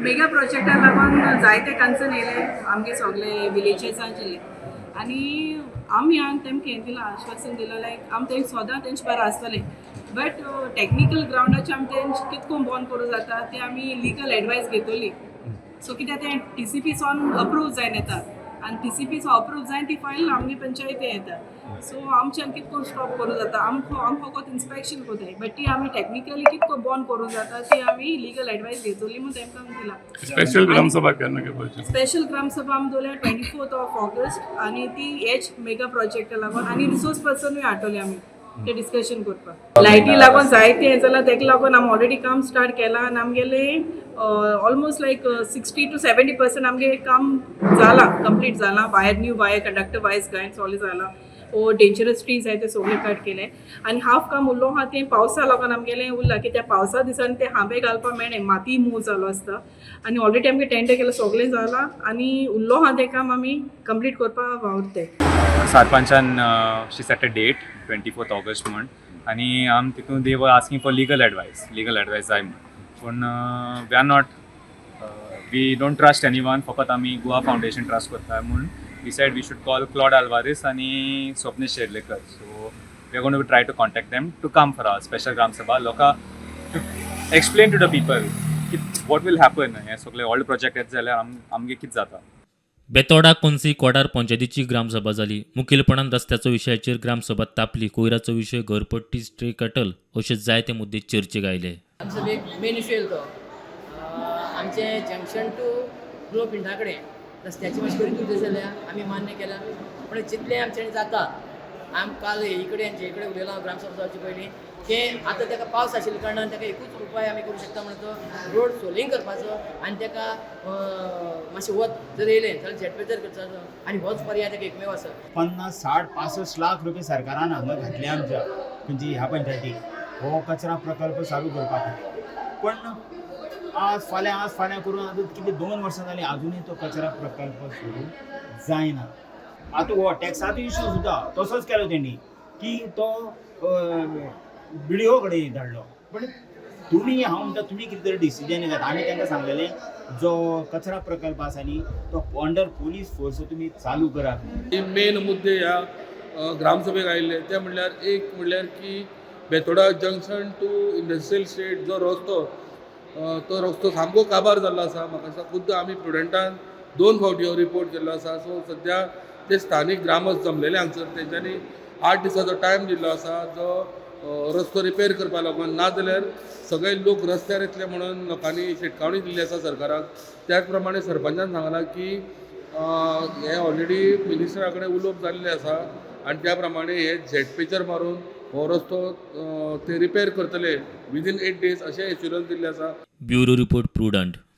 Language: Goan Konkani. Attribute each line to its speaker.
Speaker 1: मेगा प्रोजेक्टा लागून जायते कन्सर्न येयले आमगे सगळे विलेजर्सांचे आनी आमी हांगा तेमकां हें दिलां, आश्वासन दिलां, लायक आमी तेंक सदां तेंचे बारा आसतले, बट टॅक्निकल ग्रावंडाचेर आमी तेंचे कितको बॉन करूं जाता ते आमी लिगल एडवायस घेतली. सो कित्याक तें टीसीपी सावन अप्रूव जायन येता आनी टीसीपी सावन अप्रूव जायन ती फायल आमगे पंचायती येता. सो आमच्यान कितको स्टॉप करूं जाता, आमकां आम फकत इन्स्पेक्शन कोताय, बट ती आमी टॅक्निकली कितको बॉन करूं जाता ती आमी लिगल एडवायस घेतली म्हूण तेमकां आमी दिला.
Speaker 2: स्पेशल ग्रामसभा केन्ना घेवपाची?
Speaker 1: स्पेशल ग्रामसभा आमी दवरल्या 24th of August आनी ती एच मेगा प्रोजेक्टा लागून आनी रिसोर्स पर्सनूय हाडटले आमी ते डिस्कशन करपाक. लायटी लागून जायते हें जालां, तेका लागून आमी ऑलरेडी काम स्टार्ट केलां आनी आमगेले almost like 60 to 70% आमगे काम जालां, कंप्लीट जालां. Wire, new wire, conductor wires घायन सगळें जालां. ओ डेंजरस ट्रीज आहाय ते सगळे कट केले आनी हाफ काम उरलो आहा तें पावसा लागून आमगेलें उरलां, कित्याक पावसा दिसांनी ते हांबे घालपाक मेळ्ळे, माती मूव जालो आसता. आनी ऑलरेडी आमगे टेंडर केलां, सगळें जालां आनी उरलो आहा तें काम आमी कंप्लीट करपाक वावुरते.
Speaker 3: सरपंचान she set a date 24th August म्हण आनी आम तितून they were asking for legal advice, legal advice जाय म्हण. पूण we are not, we don't trust anyone. फकत आमी गोवा फावंडेशन ट्रस्ट करता म्हूण we said we should call Claude Alvares आनी Swapnesh शेर्लेकर. So we are gonna try to contact them to come for our special Gram Sabha, लोकां to explain to the people की what will happen, हे सगळे व्हडले प्रोजेक्ट येत जाल्यार आमगे कितें जाता.
Speaker 4: बेतोडा, कोन्सी, कोडार पंचायतीची ग्रामसभा जाली. मुखेलपणान रस्त्याचो विशयाचेर ग्रामसभा तापली. कोयराचो विशय, घरपट्टी, स्ट्रे कॅटल अशे जायते मुद्दे चर्चेक आयले.
Speaker 5: आमचो एक मेन इशू येयलो तो आमचे जंक्शन टू ग्लो पिंडा कडेन रस्त्याची मातशी बरी दुर्दशा जाल्या. आमी मान्य केला, पूण जितलें आमच्यानी जाता, आम काल हे कडेन हेंचे कडेन उलयलां ग्रामसभा जावचे पयलीं की आतां ताका पावस आशिल्ल्या कारणान ताका एकूच उपाय आमी करूं शकता म्हणून तो रोड सोलिंग करपाचो आनी ताका मातशें वत जर येयलें जाल्यार झेटपेचर करपाचो आनी होच पर्याय ताका एकमेव आसा.
Speaker 6: 50, 60, 65 लाख रुपये सरकारान हांगा घातले आमच्या खंयची ह्या पंचायतीक हो कचरा प्रकल्प चालू करपा खातीर. पण आज फाल्यां, आज फाल्यां करून आतां कितले 2 वर्सां जालीं, आजुनूय तो कचरा प्रकल्प सुरू जायना. आतां हो टॅक्साचो इशू सुद्दां तसोच केलो तेणी की तो बीडीओ कडेन धाडलो. पण तुमी, हांव म्हणटा, तुमी कितें तरी डिसिजन घेतात. आमी तांकां सांगलेलें, जो कचरा प्रकल्प आसा न्ही तो अंडर पोलीस फोर्स तुमी चालू करात.
Speaker 7: मेन मुद्दे ह्या ग्रामसभेक आयिल्ले ते म्हणल्यार, एक म्हणल्यार की Bethora junction to industrial estate जो रस्तो, तो रस्तो सामको काबार जाल्लो आसा. म्हाका दिसता खुद्द आमी प्रुडंटान दोन फावटी हो रिपोर्ट केल्लो आसा. सो सद्या ते स्थानीक ग्रामस्थ जमलेले हांगसर, तेंच्यांनी 8 दिसाचो टायम दिल्लो आसा जो रस्तो रिपेर करपा लागून, ना जाल्यार सगळे लोक रस्त्यार येतले म्हणून लोकांनी शिटकावणी दिल्ली आसा सरकाराक. त्याच प्रमाणे सरपंचान सांगलां की हें ऑलरेडी मिनिस्टरा कडेन उलोवप जाल्लें आसा आनी त्या प्रमाणे हे झेट पेचर मारून हो रस्तो ते रिपेर करतले विदीन 8 डेज अशें एश्युरन्स दिल्लें आसा.
Speaker 4: Bureau report, Prudent.